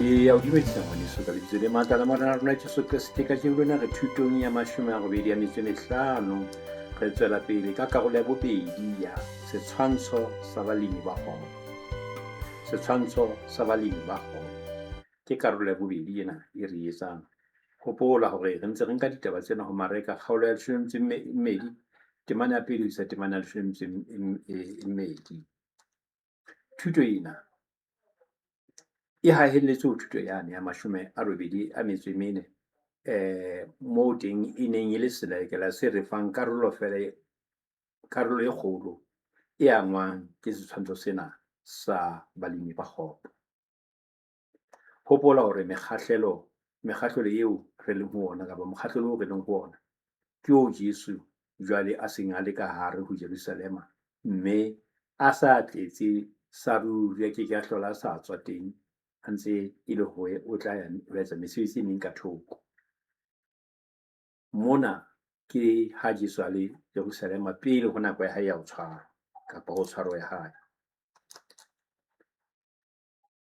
Ke ya o dumedisa ngwaneso ka lebitso le matla la Morena rona Jesu Kreste. Kajeno lena re thutong ya 85. Re tswela pele ka karolo ya bobedi ya setshwantsho sa balemi ba kgopo. Setshwantsho sa balemi ba kgopo ke karolo ya bobedi ena e re etsang. Hopola hore re ntse re nka ditaba tsena ho Mareka kgaolo ya 12, temana ya pele ho isa temana ya 12. Thuto ena e hahelletse ho thuto yane ya 84, moo teng e neng e le selelekela se re fang karolo fela, karolo e kgolo e angwang ke setshwantsho sena sa balemi ba kgopo. Hopola hore mekgahlelo eo re leng ho ona kapa mokgahlelo oo re leng ho ona ke oo Jesu jwale a seng a le ka hare ho Jerusalema, mme a sa tletse sa ruri, a keke a hlola a sa tswa teng, a ntse e le hore o tla ya ho etsa mesebetsi e meng ka thoko. Mona ke ha Jesu a le Jerusalema pele ho nako ya hae ya ho tshwarwa kapa ho tshwaro ya hae.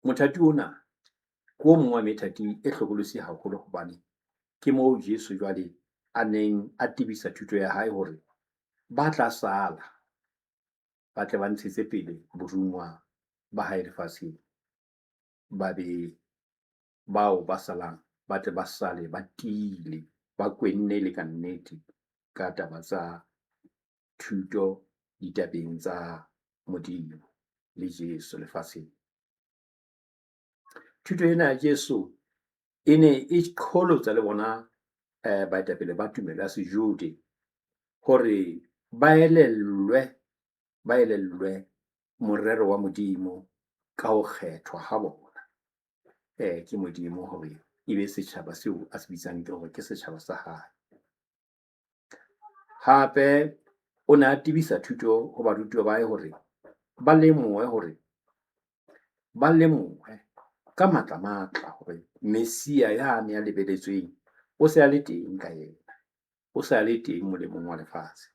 Mothati ona ke o mong wa methati e hlokolosi haholo hobane ke moo Jesu jwale a neng a tebisa thuto ya hae hore ba tla sala ba tle ba ntshetse pele borungwa ba hae lefatsheng, ba be bao ba salang ba tle ba sale ba tiile, ba kwenne le ka nnete ka taba tsa thuto ditabeng tsa Modimo le Jesu lefatsheng. Thuto ena ya Jesu e ne e qholotsa le bona baetapele ba tumelo ya Sejode hore ba elellwe morero wa Modimo ka ho kgethwa ha bona ke Modimo hore e be setjhaba seo a se bitsang ke hore ke setjhaba sa hae. Hape o ne a tebisa thuto ho barutuwa ba hae hore ba lemohe ka matla-matla hore Messia yane ya lebeletsweng o se a le teng ka yena, o se a le teng molemong wa lefatshe.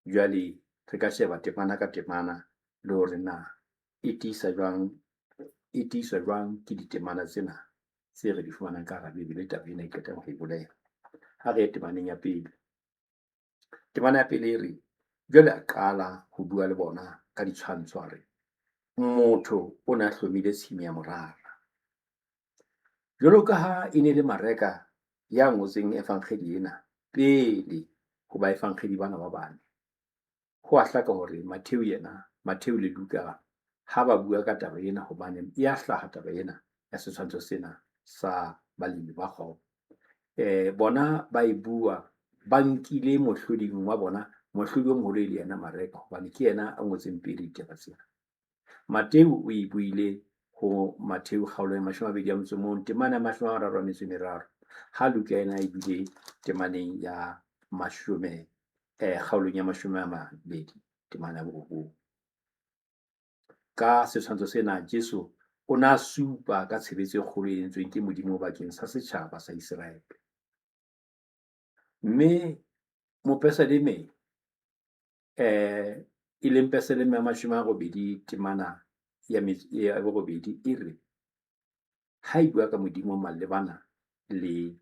Jwale re ka sheba temana ka temana le hore na e tiisa jwang ke ditemana tsena tse re di fumanang ka hara Bibele taba ena e qetang ho e bolela. Ha re ye temaneng ya pele. Temana ya pele e re, jwale a qala ho bua le bona ka ditshwantsho a re, motho o ne a hlomile tshimo ya morara. Jwalo ka ha e ne le Mareka ya ngotseng evangeli ena pele ho baevangeli bana ba bane, ho a hlaka hore Mattheu yena, Mattheu le Luka ha ba bua ka taba ena hobane e a hlaha taba ena ya setshwantsho sena sa balemi ba kgopo. Bona ba e bua ba nkile mohloding wa bona, mohlodi o moholo e le yena Mareka hobane ke yena a ngotseng pele ditaba tsena. Mattheu o e buile ho Mattheu kgaolo ya 21, temana ya 33, ha Luka yena e buile temaneng ya kgaolong ya 20, temana ya 9. Ka setshwantsho sena Jesu o ne a supa ka tshebetso e kgolo e entsweng ke Modimo bakeng sa setjhaba sa Iseraele. Mme mopesaleme e leng pesaleme ya 80 temana ya 8 e re, ha e bua ka Modimo malebana le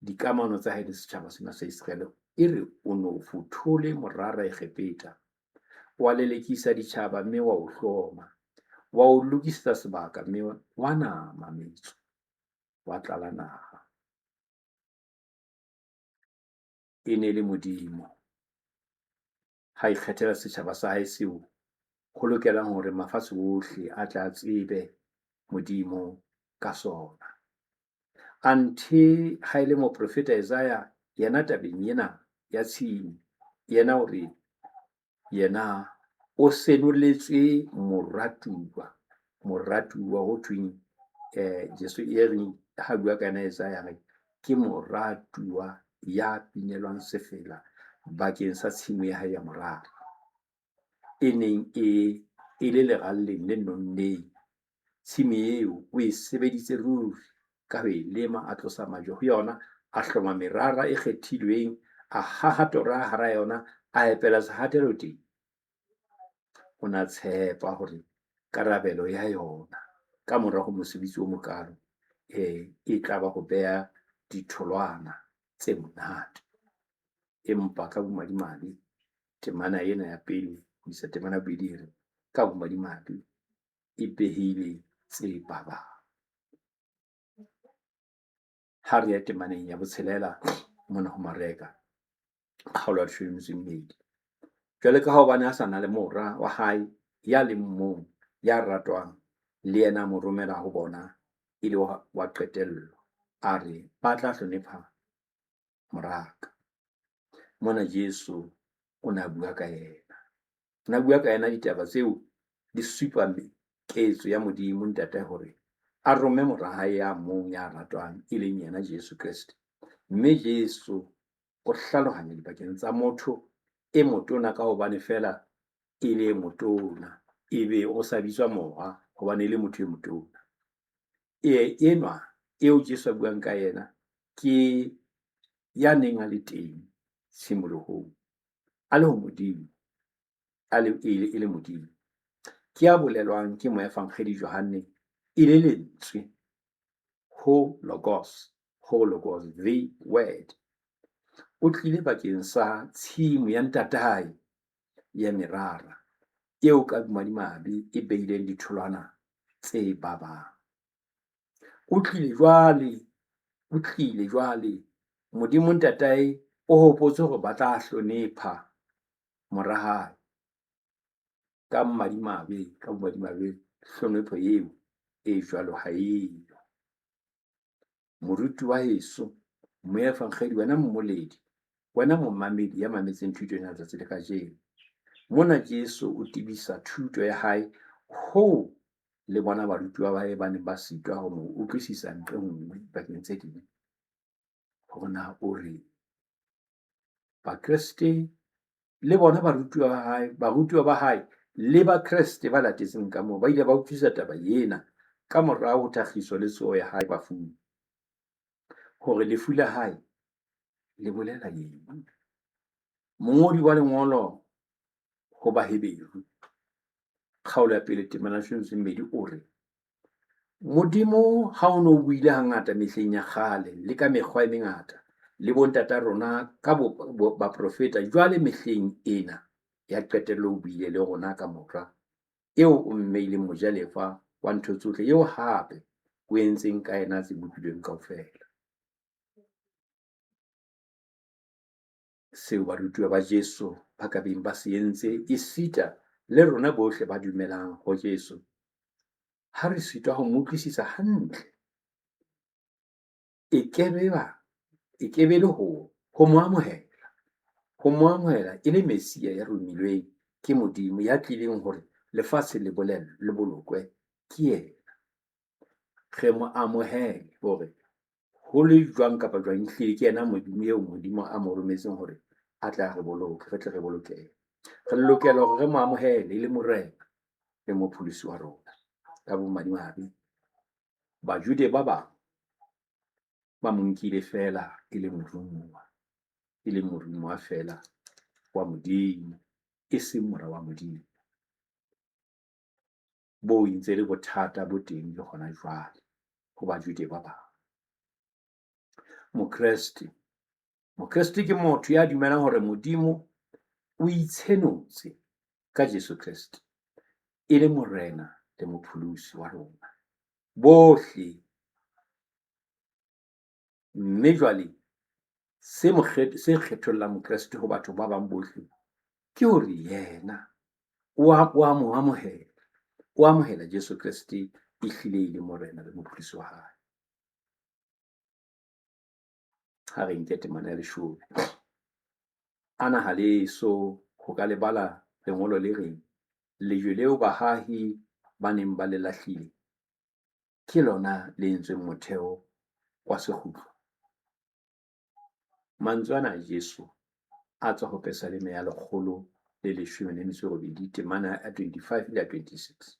dikamano tsa hae le setjhaba sena sa Iseraele, e re o no fothole morara Egepeta, wa lelekisa ditjhaba mme wa o hloma, wa o lokisetsa sebaka mme wa nama metso, wa tlala naha. E ne le Modimo ha ikgethela setjhaba sa hae seo ho lokelang hore mafatshe ohle a tla tsebe Modimo ka sona. Anthe ha e le moprofeta Isaiah yena tabeng ena ya tshimo, yena o re yena o senoletswe moratuwa, moratuwa ho thweng Jesu e reng ha bua ka yena Isaiah re ke moratuwa ya binelwang sefela bakeng sa tshimo ya hae ya morara e neng e le leralleng le nonneng. Tshimo eo o e sebeditse ruri ka ho e lema, a tlosa majwe ho yona, a hloma merara e kgethilweng, a haha tora hara yona, a epela sehatelo teng. O na tshepa hore karabelo ya yona Ka mora ho mosebetsi o mokalo, e tla ba ho beha ditholwana tse monate. Empa ka bomadimabe, temana ena ya pele ho isa temana ya bobedi e re, ka bomadimabe e behile tse babang. Ha re ya temaneng ya botshelela mona ho Mareka, kgaolo ya leshome le metso e mmedi. Jwale ka hobane a sa na le mora wa hae ya leng mong, ya ratwang, le yena a mo romela ho bona e le wa qetello. A re, ba tla hlonepha moraka. Mona Jesu o ne a bua ka yena. O ne a bua ka yena ditaba tseo di supa ketso ya Modimo Ntate hore a rome mora hae ya mong ya ratwang, e leng yena Jesu Kreste. Mme Jesu o hlalohanya dipakeng tsa motho e motona ka hobane feela e le e motona, ebe o sa bitswa mora hobane e le motho e motona. E enwa eo Jesu a buang ka yena ke ya neng a le teng tshimolohong, a le ho Modimo, a le e le Modimo. Ke ya bolelwang ke moevangedi Johanne e le lentswe, ho logos, ho logos, the word. O tlile bakeng sa tshimo ya ntatae ya merara, eo ka bomadimabe e beileng ditholwana tse babang. O tlile jwale, o tlile jwale, Modimo ntatae o hopotse hore ba tla hlonepha mora hae. Ka madimabe, ka bomadimabe, hlonepho eo e jwalo ha eyo. Moruti wa heso, moevangedi, wena mmoledi, wena momamedi ya mametseng thuto ena letsatsi le kajeno. Mona Jesu o tebisa thuto ya hae hoo le bona barutuwa ba hae ba neng ba sitwa ho mo utlwisisa nqe nngwe bakeng tse ding. Hore na o re Bakreste le bona barutuwa ba hae, barutuwa ba hae le Bakreste ba latetseng ka moo ba ile ba utlwisisa taba ena ka morao ho thakgiso le tsoho ya hae bafung. Hore lefu la hae le bolela eng? Mongodi wa lengolo ho Baheberu, kgaolo ya pele temana ya mmedi o re, Modimo ha o no buile hangata mehleng ya kgale le ka mekgwa e mengata le bontata rona ka baprofeta, jwale mehleng ena ya qetello o buile le rona ka mora eo o mmeileng mojalefa wa ntho tsohle, eo hape o entseng ka yena tse bopilweng kaofela. Seo barutuwa ba Jesu ba ka beng ba se entse, esita le rona bohle ba dumelang ho Jesu, ha re sitwa ho mo utlwisisa hantle, e ke be le ho mo amohela, ho mo amohela e le Messia ya romilweng ke Modimo, ya tlileng hore lefatshe le bolellwe, le bolokwe ke yena. Re mo amohele hore ho le jwang kapa jwang ehlile ke yena Modimo eo Modimo a mo rometseng hore a tle a re boloke, re tle re bolokehe. Re lokela hore re mo amohele e le Morena le Mopholosi wa rona. Ka bomadimabe, Bajude ba bang ba mo nkile feela e le moromuwa, e le moromuwa feela wa Modimo, e seng mora wa Modimo. Bo ntse le bothata bo teng le hona jwale ho Bajude ba bang. Mokreste, Mokreste ke motho ya dumelang hore Modimo o itshenotse ka Jesu Kreste e le Morena le Mopholosi wa rona bohle. Mme jwale se kgethollang Mokreste ho batho ba bang bohle ke hore yena o a mo amohela, o amohela Jesu Kreste ehlile e le Morena le Mopholosi wa hae. Ha re nke temana ya leshome. Ana ha le so ho ka lebala lengolo le reng, lejwe leo bahahi ba neng ba le lahlile ke lona le entsweng motheo wa sekgutlo. Mantswe ana a Jesu a tswa ho Pesaleme ya 118 temana ya 25 le ya 26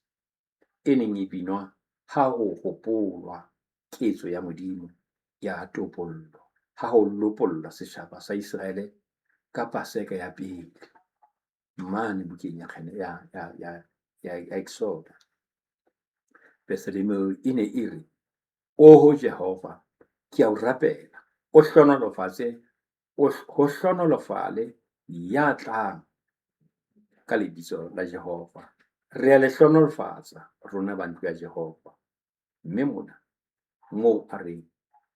e neng e binwa ha ho hopolwa ketso ya Modimo ya topollo, ha ho lopollwa setjhaba sa Iseraele ka Paseka ya pele mane bukeng ya Exoda. Pesaleme e ne e re, Oho Jehova, ke a o rapela, o hlohonolofatse, ho hlohonolofale ya tlang ka lebitso la Jehova. Re a le hlohonolofatsa rona ba ntlo ya Jehova. Mme mona moo a reng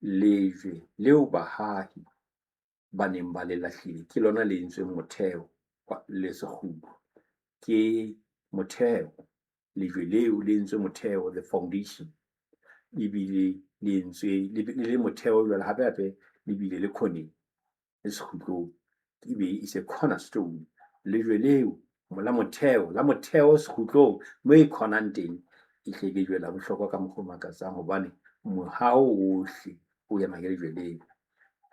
lejwe leo bahahi ba neng ba le lahlile ke lona le entsweng motheo le sekgutlo. Ke motheo, lejwe leo le entswe motheo, the foundation. Ebile le entswe le le motheo jwale hape hape le bile le khoneng le sekgutlong. Ebe is a cornerstone. Lejwe leo la motheo, la motheo sekgutlong moo e khonang teng, e hle lejwe la bohlokwa ka mokgwa o makatsang hobane mohaho ohle o ema ke lejwe leo.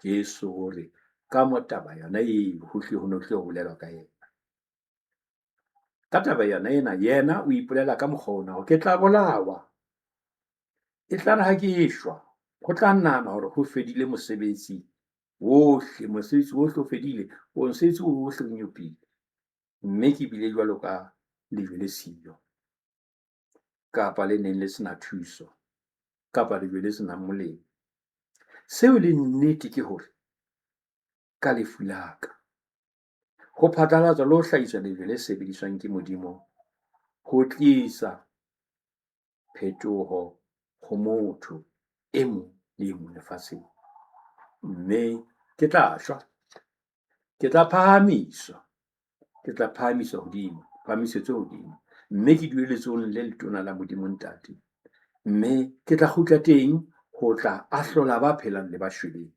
Jesu o re ka mo taba yona eo ho hlile ho ne ho hlile ho bolelwa ka yena. Ka taba yona ena, yena o ipolela ka mokgwa ona hore ke tla bolawa. E tla re ha ke shwa, ho tla nahana hore ho fedile mosebetsi wohle, mosebetsi wohle o fedile, mosebetsi wohle o nyopile. Mme ke bile jwalo ka lejwe le siyo, kapa le neng le sena thuso, kapa lejwe le senang molemo. Seo e leng nnete ke hore ka lefu la ka, ho phatlalatswa le ho hlahisa lejwe le sebediswang ke Modimo ho tlisa phetoho ho motho e mong le e mong lefatsheng. Mme ke tla shwa, ke tla phahamiswa, ke tla phahamiswa hodimo, phahamisetswe hodimo. Mme ke dule letsohong le letona la Modimo Ntate. Mme ke tla kgutla teng ho tla ahlola ba phelang le ba shweleng.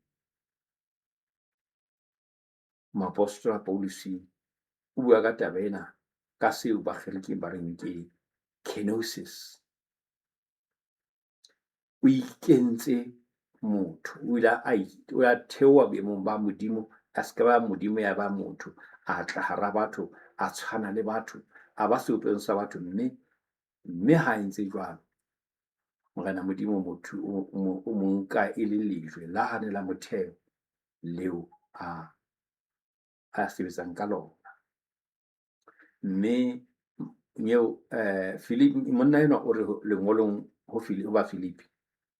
Moapostola Paulus o bua ka taba ena ka seo Bagerikeng ba reng ke kenosis. O ikentse motho, o ile a theoha boemong ba Modimo, a se ke ba Modimo ya ba motho, a tla hara batho, a tshwana le batho, a ba sebopehong sa batho, mme mme ha entse jwalo, Morena Modimo motho o mo nka e le lejwe la hane la motheo leo a sebetsang ka lona. Mme nyeo Philip monna enwa o re lengolong ho ho ba Filipi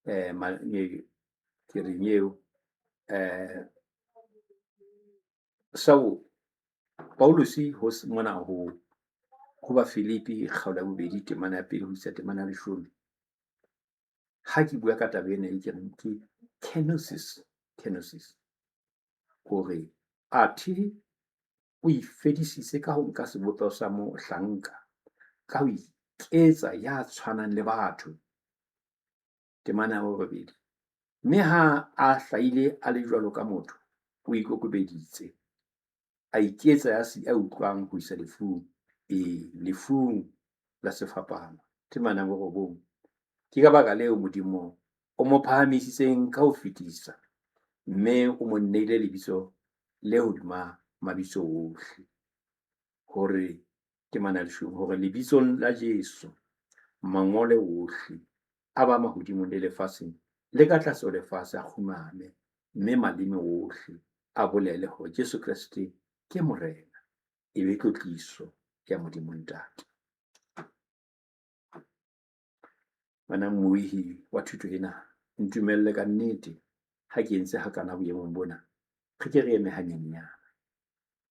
ke re nyeo so Paulus ho mona ho ba Filipi kgaolo ya bobedi temana ya pele ho isa temana ya leshome. Ha ke bua ka taba ena e ke reng ke kenosis, kenosis hore athe o ifedisitse ka ho nka sebopeho sa mohlanka, ka ho iketsa ya tshwanang le batho. Temana ya borobedi. Mme ha a hlahile a le jwalo ka motho, o ikokobeditse, a iketsa ya ya utlwang ho isa lefung, e lefung la sefapano. Temana ya borobong. Ke ka baka leo Modimo o mo phahamisitseng ka ho fetisa, mme o mo neile lebitso le hodima mabitso ohle. Hore temana ya leshome, hore lebitsong la Jesu mangole ohle a ba mahodimong le lefatsheng le ka tlase ho lefatshe a kgumame, mme maleme ohle a bolele hore Jesu Kreste ke Morena, e be tlotliso ya Modimo Ntate. Wena mmoihi wa thuto ena, ntumelle ka nnete ha ke entse hakana boemong bona, re ke re eme hanyenyana.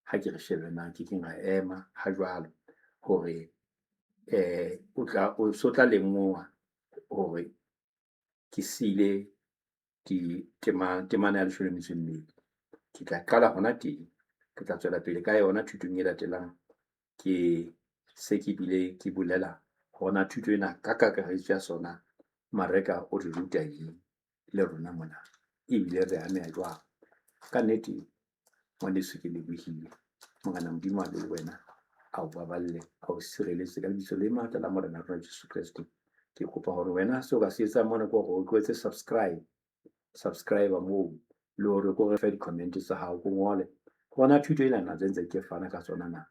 Ha ke re shebe na ke keng ra ema ha jwalo hore o tla o so tla lemoha hore ke siile temana ya leshome le metso e mmedi. Ke tla qala hona teng, ke tla tswela pele ka yona thutong e latelang. Ke se ke bile ke bolela hona thuto ena ka kakaretso ya sona, Mareka o re ruta eng le rona mona, ebile re ameha jwang. Ka nnete ngwaneso ke lebohile. Morena Modimo a be le wena, a o baballe, a o sireletse ka lebitso le matla la Morena rona Jesu Kreste. Ke kopa hore wena seo ka se etsang mona ke hore o tlohetse subscribe, subscribe moo le hore ko re fe di-comment tsa hao, ko ngole hona thuto ena na tse ntse ke fana ka tsona na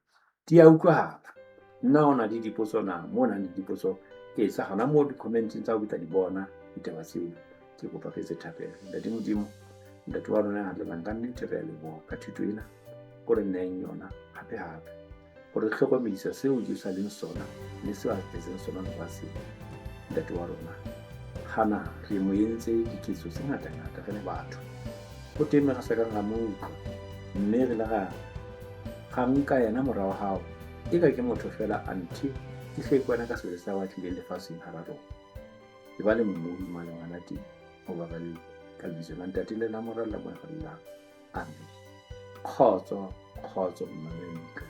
di a utlwahala. Nna o na le dipotso na, mo nang le dipotso etsa hona moo di-comment-eng tsa hao ke tla di bona ditaba tseo. Ke kopa re etse thapelo. Ntate Modimo, Ntate wa rona ya halalelang, ka nnete re a leboha ka thuto ena o re neyeng yona hape hape. O re hlokomedisa seo Jesu a leng sona le seo a tletseng sona lefatsheng. Ntate wa rona, hana re mo entse diketso tse ngatangata re le batho. Ho teng mme re sa kang ra mo utlwa, mme re le ra ra nka yena mora wa hao eka ke motho feela anthe e hle ke wena ka sebele sa wa tlileng lefatsheng hara rona. E ba le mmopi maleng ana teng o baballe ka lebitso la Ntate le la Mora le la Moya Halalelang. Amen. Kgotso, kgotso, mmamedi.